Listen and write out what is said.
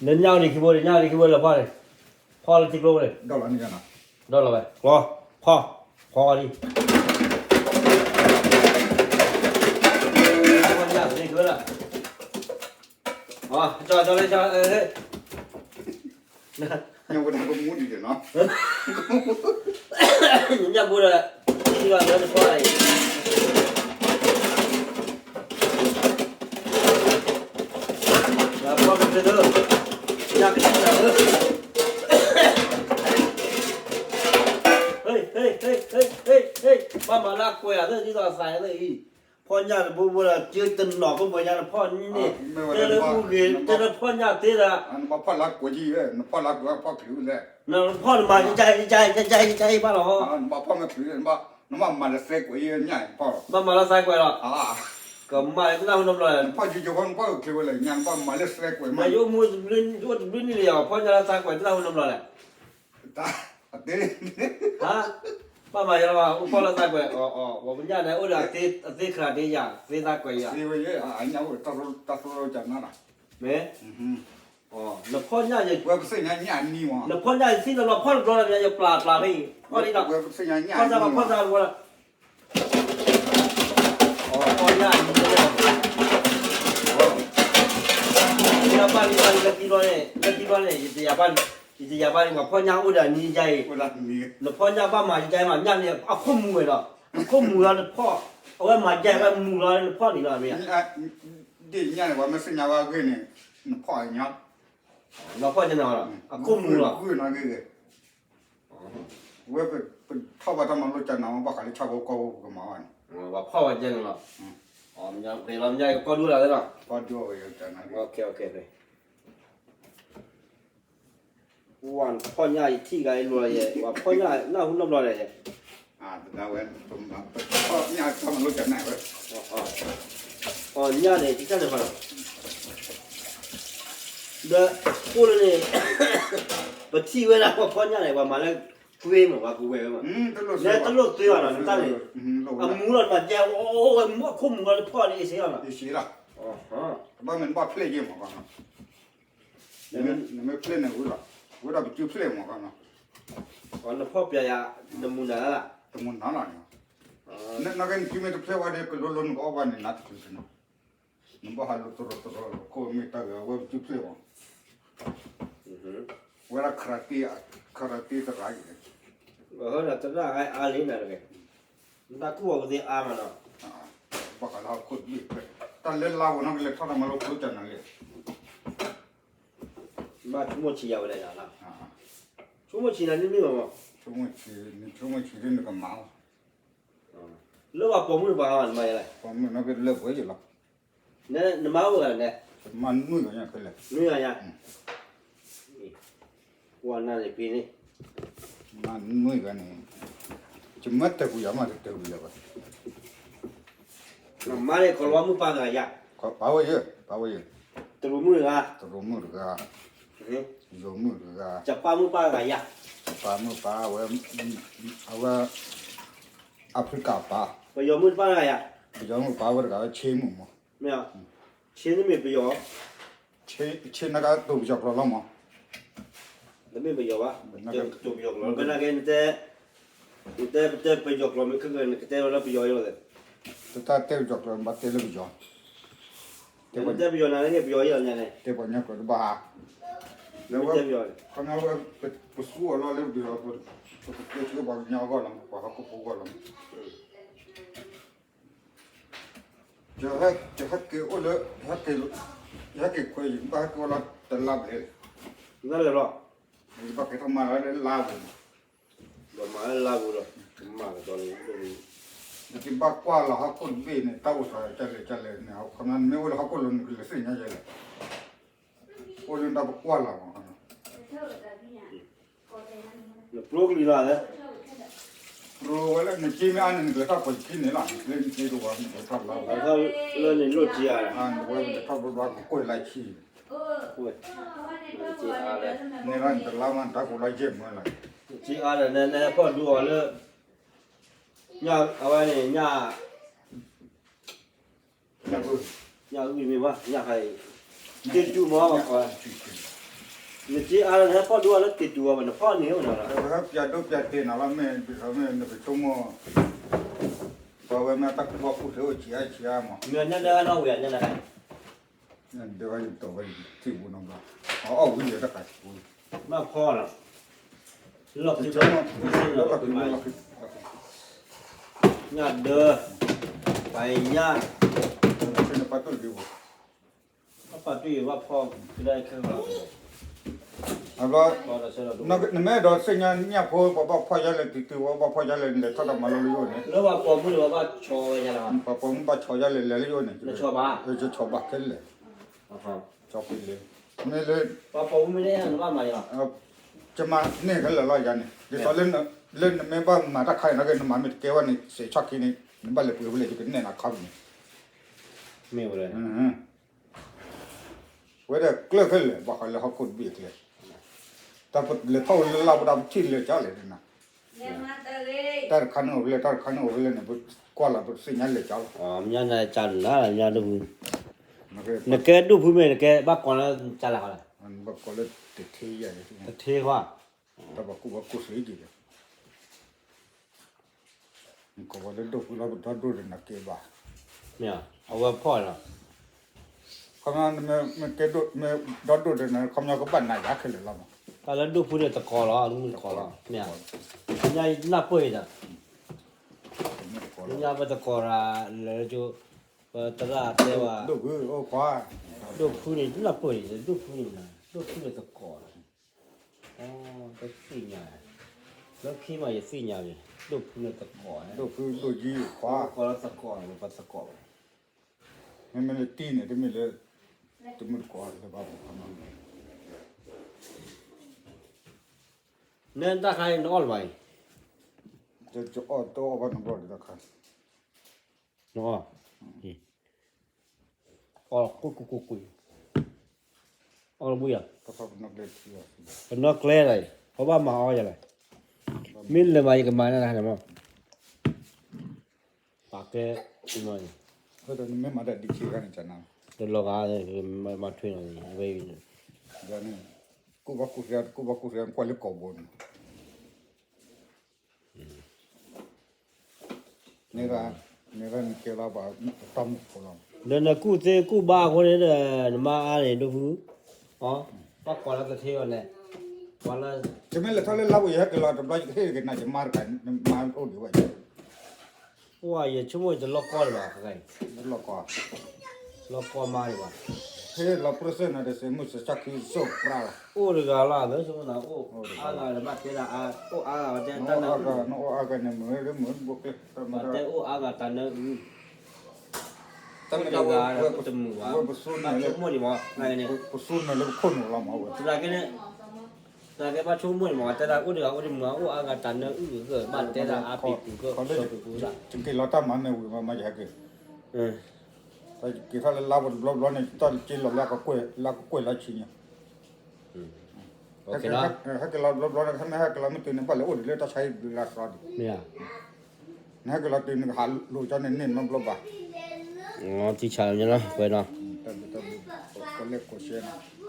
လၢညၣ်အိၣ်ဒံးခံဘိန့ၣ် ညၣ်အိၣ်ဒံးခံဘိလၢဖီၣ်န့ၣ်, ဖီၣ်လၢထံကျိန့ၣ်, ဒီးလီၤဝဲ, ဖီၣ်, ဖီၣ်အီၤဒံး, ဖီၣ်ညၣ်သ့ကလၢာ်, ကၠီကၠီလၢကၠီ, ညၣ်ဝဲဒၣ်ကမူဒံးနီၤ, ညၣ်ဘိဒီး, ထံလီၤလၢတဖီၣ်အံၤ ဖီၣ်ကတၢၢ်, ညၣ်ကတၢၢ်, ဟ့ၣ်, ဘၣ်မၤလၢအကွဲးလီၤသၢ ဒ်သိးအသးသၢအံၤ, ဖီၣ်ညၣ်တဘိဘိဒီး ကၢတနီၤဘိဘိညါ နဖီၣ်န့ၣ်, တဲလၢအူဂ့ၤ တဲလၢဖီၣ်ညၣ်သ့ဒီး, နဘၣ်ဖီၣ်လၢကွဲးယံၤဝဲ နဖီၣ်လၢကွဲးဖီၣ်ချုးလဲၣ်, နဖီၣ်နမၤ ယဘၣ်လီၤ, နဘၣ်ဖီၣ်မ့ၢ်ချုးလဲၣ်, နဘၣ်မၤလၢသဲကွဲးယံၤညၣ်ဖီၣ်လီၤ, ဘၣ်မၤလၢသဲကွဲးလီၤ, ကမၣ်လၢတနၢ်ဟူနီတဘျီလဲၣ်, နဖီၣ်ယံၤယံၤဃီ နဖီၣ်ချုးဝဲလဲၣ် ညၣ် နဘၣ်မၤလၢသဲကွဲးမး, ယအိၣ်မူတဘျုးနံၣ်လံယၤ ဖီၣ်ညၣ်လၢသဲကွဲး တနၢ်ဟူနီတဘျီလဲၣ် တၢ်, အသ့, ဟါ, ဘၣ်မၤယၤလီၤဘၣ် အိၣ်ဖီၣ်လၢသးကွဲး, အီၤ, အီၤ, ပှၤကညီန့ၣ် အိၣ်ဒီးအသ့သးကွဲးယၤ, သ့သးကွဲးယၤ, တၢ်သိၣ်လိကနၤလီၤ, မ့ၢ်, နဖီၣ်ညၣ်ယၤ, ပှၤကသ့ၣ်ညါညၣ်နံၤမး, နဖီၣ်ညၣ်ယၤသံလီၤလီၤ ဖီၣ်တဘျီလီၤ ယပျၢ်ပျၢ်ဖဲအံၤ, ဖီၣ်လံလီၤ, ပှၤကသ့ၣ်ညါညၣ်နံၤမး, ဖီၣ်ညၣ်နံၤ ဘၣ်လံဘၣ်လံလၢခံဘျီန့ၣ်, လၢခံဘျီန့ၣ် ယတယာ်ဘၣ်, ယတယာ်ဘၣ်လံ ပှၤဖီၣ်ညၣ်အိၣ်ဒီးအနံၤယါအံၤ, နဖီၣ်ညၣ်ဘၣ်မၤယါအံၤမး ညၣ်န့ၣ် အခိၣ်မူဝဲဒီး, အခိၣ်မူလီၤနဖီၣ်, အဝဲမၤယါအံၤဝဲမူလီၤနဖီၣ်န့ၣ်လီၤ, ဒ်ညၣ်န့ၣ် ပှၤမ့ၢ်သ့ၣ်ညါဝဲအဂ့ၢ်န့ၣ်, နဖီၣ်အညီ, နဖီၣ်ညၣ်န့ၣ်, အခိၣ်မူလီၤ, ဝဲပထီၣ်ဘၣ်တၢ်မၤလိကနၤမး ဘၣ်ဃးလၢဆၣ်ဖိကီၢ်ဖိပကမၤဘၣ်န့ၣ်, ပှၤဖီၣ်ဝဲကဲန့ၣ်လီၤ, ပှၤဖီၣ်ဝဲကဲန့ၣ်လီၤ, ပှၤဖီၣ်ညၣ်ယထံၣ်ဂၤအံၤလိၤလီၤယဲ, ပှၤဖီၣ်ညၣ်နၢ်ဟူနီတဘျီဒီးယဲ, တဝဲ, ပဖီၣ်ညၣ်တၢ်မၤလိကနၤဝဲ, အီၤညၣ်န့ၣ် တၢ်န့ၣ်ဘၣ်လီၤ, ဒီးအိၣ်လၢန့ၣ်, ပထံၣ်ဝဲဒၣ်ပှၤဖီၣ်ညၣ်န့ၣ် ပှၤမၤလၢကွ့မး ပှၤကဝဲၤဝဲမး, လၢတလိၣ်သွ့ဘၣ်နီၤ နတၢ်န့ၣ်, အမူလီၤမၤယါဝဲ အခိၣ်မူလီၤနဖီၣ်န့ၣ်အ့ၣ်စ့လီၤနီၤ, တဘၣ်မ့ၢ်နဘၣ်ဖျဲၣ်ယဲမး, နမ့ၢ်ဖျဲၣ်န့ၣ်ဝံၤလီၤ, ဝံၤဒီးပစုဖျဲၣ်မး, နဖီၣ်ပျဲယၤ, နမူနၤလၢ, တမူနၤလီၤန့ၣ်, နကဲနစုမ့ၢ်တဖျဲၣ်ဝဲဒီး ကလိလိနကအီၣ်ဘၣ်န့ၣ် နၤတချုးန့ၣ်, နဘၣ်ဟးလိတရီတရီလီၤ ခိၣ်မ့ၢ်တၢ်ဂ့ၤ အဝဲပစုဖျဲၣ်မး, ဝဲဒၣ်ခရၤတ့, ခရၤတ့သရၣ်အံၤ, သရၣ်အါလံနၤတဂ့ၤ, နတၢ်ကူၣ်ဘၣ်ပသ့အါမးနီၤ, ဘၣ်ဃးလၢဟီၣ်ခိၣ်တဘ့ၣ်, တၢ်လၢလါပူၤနီၤ ကလဲၤထီၣ်တၢ်မၤလိကျိကနၤလံ ဘၣ်ဆိကမိၣ်ဆံးယၤဝဲဒၣ်ယၤလီၤ, ဆိကမိၣ်ဆံးနၤန့ၣ်မ့ၢ်မး, ဆိကမိၣ်ဆံး, နဆိကမိၣ်ဆံးဒ်နကမၤလီၤ, လၢပှၤပိာ်မုၣ်တပၤမး နမၤယဲလဲၣ်, ပိာ်မုၣ်နီၣ်က့လၢပှဲၤယဲလီၤ, နမၤအိၣ်ဂၤလဲၣ်, မၤနွံဂၤညါခဲလၢာ်, နွံဂၤညါ, ပှၤနၤန့ၣ်ဖံန့ၣ်, မၤနွံဂၤန့ၣ်, ယမ့ၢ်တဲာ်ကွံာ်ယၤမး တတဲာ်ကွံာ်ယၤဘၣ် နမါန့ၣ် ကီၤလၤဝါမုၣ်ပၢ်တဂၤယါ, ပၢ်ဝဲယဲ, ပၢ်ဝဲယဲ, တရူးမုၣ်တဂၤ, တရူးမုၣ်တဂၤ, ယိၤမုၣ်တဂၤ, ယပၢ်မုၣ်ပၢ်တဂၤယါ, ယပၢ်မုၣ်ပၢ်ဝဲ, အဝဲ, အဖရံကၤပၢ်, ပယီၤမုၣ်တပၢ်တဂၤယါ, ပယီၤမုၣ်ပၢ်ဝဲတဂၤဝဲ ဆ့မုၣ်မး, မ့ၢ်, ဆ့န့ၣ်မ့ၢ်ပယီၤ ဆ့နကတိၤပယီၤကျိာ်လီၤမး, တမ့ၢ်ပယီၤဘၣ်, တိၤပယီၤကျိာ် ကနၣ်က့ နတဲ, နတဲပတဲပယီၤကျိာ်မ့ၢ်ခဲကနကတဲလီၤလၢပယီၤအံၤလီၤ, တတၢ်တဲပယီၤကျိာ် ဘၣ်တဲလၢပယီၤ, တဲပယီၤနၤန့ၣ် ပယီၤအံၤလီၤညါန့ၣ်, တဲပှၤညါကျိာ်တဘၣ်, လၢဝဲ, ခီဖျိဝဲ, ပသူအီၤလီၤလၢပယီၤ, ပကတဲဆၢပှၤကညီအဂီၢ်လီၤ ပှၤဟီၣ်ခိၣ်ဖိအဂီၢ်လီၤ ယဟဲက့ၤအိၣ်လၢ, ယဟဲက့ၤခွဲး ယဘၣ်ဟဲက့ၤအိၣ်လၢတလါဘျဲၣ်, လါလဲၣ်ဘျီ, ယဘၣ်က့ၤထီၣ်မၤလၢလါပူၤမး, ဘၣ်မၤလၢလါပူၤဒီး, မၤကဒီးန့ၣ်, နကဘၣ်ကွၢ်လီၤဟီၣ်ခိၣ်တဘ့ၣ်န့ၣ် တၢ်အိၣ်သးကလဲၣ်ကလဲၣ်န့ၣ် ခီမ့ၢ်နမ့ၢ်အိၣ်လၢဟီၣ်ခိၣ်လိၤ နကလဲၤသ့ၣ်ညါယဲလဲၣ်, အိၣ်လၢတၢ်ပကွၢ်လီၤမး နပျိကလံၤလီၤလဲၣ်, ပျိဝဲလၢနစ့မ့ၢ်အါန့ၣ် နကလဲၤထီၣ်ပှဲၤခံန့ၣ်လီၤ, နကလဲၤနစ့တဝါ နကလဲၤထီၣ်လါဝဲ, လၢန့ၣ်လိၣ်စ့အါ, နဝဲနကထီၣ်ဘျီဘျီကကွဲၢ်လၢဆံ, န့ၣ်လီၤ နတလါမး နတၢ်ကူးလီၤယဲၢ်မၢလီၤ, စ့အါဒီး နဟဲဖီၣ်ဒူအီၤလၢ, အဝဲန့ၣ် ညၣ် ညၣ်အုၣ်မ့ၢ်ဘၣ် ညၣ်ဟါအံၤ, က့ၤတူၢ်မးဘၣ်, က့ၤတူၢ်, နစ့အါလၢနဟဲဖီၣ်ဒိၣ်အါလၢတ့တူအီၤဘၣ် နဖီၣ်န့ၢ်အိၣ်နီၤလီၤ. ပဟဲပၠးဒိၣ်ပၠးတ့ၢ်နီၤလီၤ မ့ၢ်ဒ်သိးမ့ၢ်နကဆိကမိၣ် ပှၤဝဲမ့ၢ်တၢ်ကူၣ်ဘၣ်ကူၣ်သ့အိၣ်ဆံးအါဆံးအါမး မ့ၢ်ညၣ်ဒၢနီၣ်ဝံၤညၣ်ဒၢ ဒၢဝဲယတီၢ်ဝဲထံၣ်ပူၤနီၤဘၣ် အအီၣ်ဝံၤယတၢ်ခးဆူ ဘၣ်ဖီလီၤ လီၢ်ခံလီၢ်ခံ ညၣ်ဒၢ ပှၤညၣ် ပှၤတူၢ်ယဘၣ်ဖီ နမ့ၢ်အဲၣ်ဒိးသ့ၣ်ညါညၣ်ဖိ ပှၤဘၣ်ဖီၣ်ယါလဲၣ် တံၤတံၤ ပှၤဘၣ်ဖီၣ်ယါလဲၣ် နလဲၤထီၣ်တၢ်မၤလိလၢယအိၣ်န့ၣ် လၢပှၤပိာ်မုၣ်န့ၣ် ပှၤဘၣ်ဆီဝဲယါလၢ ပှၤပိာ်မုၣ်ဘၣ်ဆီယါလဲၣ် လဲၤလၢယအိၣ်န့ၣ် ယဆီဘၣ်ခဲလၢာ် ဆီဖဲလဲၣ် မ့ၢ်လၢ ပှၤပိာ်မုၣ်မ့ၢ်န့ၣ် နဘၣ်မၤယါ ကမၤန့ၢ်ခဲလၢာ်လီၤယၤန့ၣ် ဒ်သိးလၢ လၢနမ့ၢ်ဘၣ်မၤတၢ်ခါအံၤနာ်က့ နမၤမ့ၢ်တကဲဘၣ်န့ၣ် စဲးဆီၣ်ခံန့ၣ် နဘၣ်လဲၤပှ့ၤဖဲလဲၣ် ယကနဲၣ်နၤခီပူၤန့ၣ် မ့ၢ်ဝဲ ဝဲဒၣ်ကျၢၢ်ခဲလၢာ် ဘၣ်ဃးလၢဟီၣ်ခိၣ်တဘ့ၣ်အကျဲ တၢ်လဲၤထီၣ်အိၣ်လၢလၢ်ပတၢ်ပထံၣ်လဲၤကၠီလဲၣ်နၤ တၢ်တခါန့ၣ်အိၣ်ဖဲလဲၣ် တၢ်တခါန့ၣ်အိၣ်ဖဲလဲၣ်န့ၣ် ပကွၢ်လီၤပသ့ၣ်ညါလဲၤကၠီလီၤ မ့ၢ်ညါန့ၣ်ကၠီနၤလၢညါဒိၣ်ဖု နကဲဒိၣ်ဖုမ့ၢ်နကဲဘၣ်ကိးလၢကၠီလၢ်ဃီလဲၣ် ဘၣ်ကိးလၢတထ့ယၤ တထ့ဃီ တၢ်ဘၣ်ကူၣ်ဘၣ်ကူၣ်သ့ဒ်လဲၣ် နကိးဝဲလၢဒိၣ်ဖုလီၤ ပဒီဒိၣ်ဒီးနၤကဲဘၣ် မ့ၢ် အဝဲဖီၣ်လီၤ ခီပညီ မ့ၢ်ကဲဒိၣ် မ့ၢ်ဒီဒိၣ်ဒီးနၤ ခီပညီကဘၣ်နၤယၤခဲလၢာ်လီၤမး တၢ်လၢဒိၣ်ဖုန့ၣ်တကိးလီၤ မုၢ်တကိးလီၤ မ့ၢ် ညါနၢ်ပၢၢ်အံၤဒီး ညါပတကိးရၤ လဲၤကၠိ ပသရၣ်တဲဝဲ ဒိၣ်ဖုန့ၣ် နၢ်ပၢၢ်အံၤ ဒိၣ်ဖုန့ၣ် ဒိၣ်ဖုန့ၣ်တကိးလီၤ တသ့ၣ်ညါ လၢခံမးယသ့ၣ်ညါလံ ဒိၣ်ဖုန့ၣ်သကိး ဒိၣ်ဖုဒိၣ်ယံၤခွါ ကိးလၢသကိး ပသကိး မ့မ့ၢ်လၢတံၤန့ၣ် တမ့ၢ်လၢ တမုၢ်တကိးလၢဘၣ်မူ နဲတၢ်ခါအံၤနအီၣ်လၢၤဘၣ်အံၤ တအီၣ်တအီၣ်ဘၣ်နဘျီၣ်တခါ နအီၣ် အီၣ်ကွ့ၢ်ကွ့ၢ်ကွ့ၢ်ကွ့ၢ် အီၣ်လၢဘှံးယၤ ပနီၣ်ကျဲလီၤအံၤ ပဘၣ်မၤအီၣ်ယၤလဲၣ် မ့ၢ်လၢမၤယကမၤန့ၣ်လၢမး ပာ်ကဲ မ့ၢ်မၤတၢ်ဒ်ခံဂၤန့ၣ် တလီၤဂာ် မၤထွဲနီၤ ဝဲအံၤန့ၣ် ကူၣ်ဘၣ်ကူၣ်သ့ ကူၣ်ဘၣ်ကူၣ်သ့ ကွၢ်လၢကိာ်ဘိန့ၣ် န့ၣ် ဒီးနကူၣ်သ့ကူၣ်ဘၣ်အဃိန့ၣ်ဒီး နမါအါန့ၣ် ဒိၣ်ဖု ဘၣ်ကွၢ်လၢသထ့အီၤလဲၣ် ကွၢ်လၢ ယမ့ၢ်လဲၤထီၣ်လၢလါပူၤ ယဟဲက့ၤလီၤတဘျီ ယကဟ့ၣ်က့ၤနၤ ယမါတဂၤ နမါအိၣ်ဒံးဘၣ် အိၣ်ယဆိကမိၣ်တလီၢ်ကီၢ်ဒံးဘၣ် လီၢ်ကီၢ် လီၢ်ကီၢ်မါဒံးဘၣ် ဟ့ၣ်လီၤပြၢၢ်စၢၣ်နၤဒီး စဲးမုၢ်စဲးဆၣ်ခံစိၣ်ပြၢ် အိၣ်တဂၤလီၤ မ့ၢ်ဆိကမိၣ်နၤ အိၣ်အါဂၤဒီးဘၣ်တဲဒၣ်အါ အိၣ်အါဂၤဘၣ်တဲတၢ်နၢအုၣ် နအိၣ်အါဂၤန့ၣ် မ့ၢ်လၢမ့ၢ်ဘိၣ်ကျဲ ဘၣ်တဲအိၣ်အါဂၤတၢ်နၢအုၣ် တမုာ်ဘၣ် ပဆိမိၣ်ဒံးမး ပဆိမိၣ်လၢပခိၣ်နူာ်လီၤမး သနာ်က့န့ၣ် သနာ်က့ဘၣ်ဆိကမိၣ်န့ၣ်မး တဲဒၣ်အိၣ်တဂၤအိၣ်တမုာ် အိၣ်အါဂၤတၢ်နၢအုၣ်ဂၢၢ်ဘၣ်တဲဒၣ်အါပံၤပူၤကၢၢ် စီၤပံၤပူၤဒၣ် ယက့ၤလီၤတၢ်မၤနၢၤဝံၤမး မၤယဟဲက့ၤ က့ၤထီၣ်လၢလါပူၤတဘျီဘျီန့ၣ် တၢ်က့ၤလီၤလၢအကကွဲၢ် လၢအကကွဲၢ်လၢဆံညါ ဟဲက့ၤလီၤတဘျီဘျီန့ၣ် ဟဲမ့ၢ်ဟဲက့ၤလီၤမ့ၢ်တုၤန့ၣ် ဘၣ်လဲၤအိၣ်ဒံးလၢတၢ်ဆါဟံၣ်ဘျုးလၢအသီဒံး နဟဲက့ၤလီၤတုၤနကဟးလိာ်ကၠီန့ၣ်န့ၢ်နီတဘျီဘၣ် ထံဆးလီၤ ပှဲၤနီၤ တၢ်ဘျုးတၢ်ဘျုး ကိးလဲၣ်ကိးဆှဲနီၤ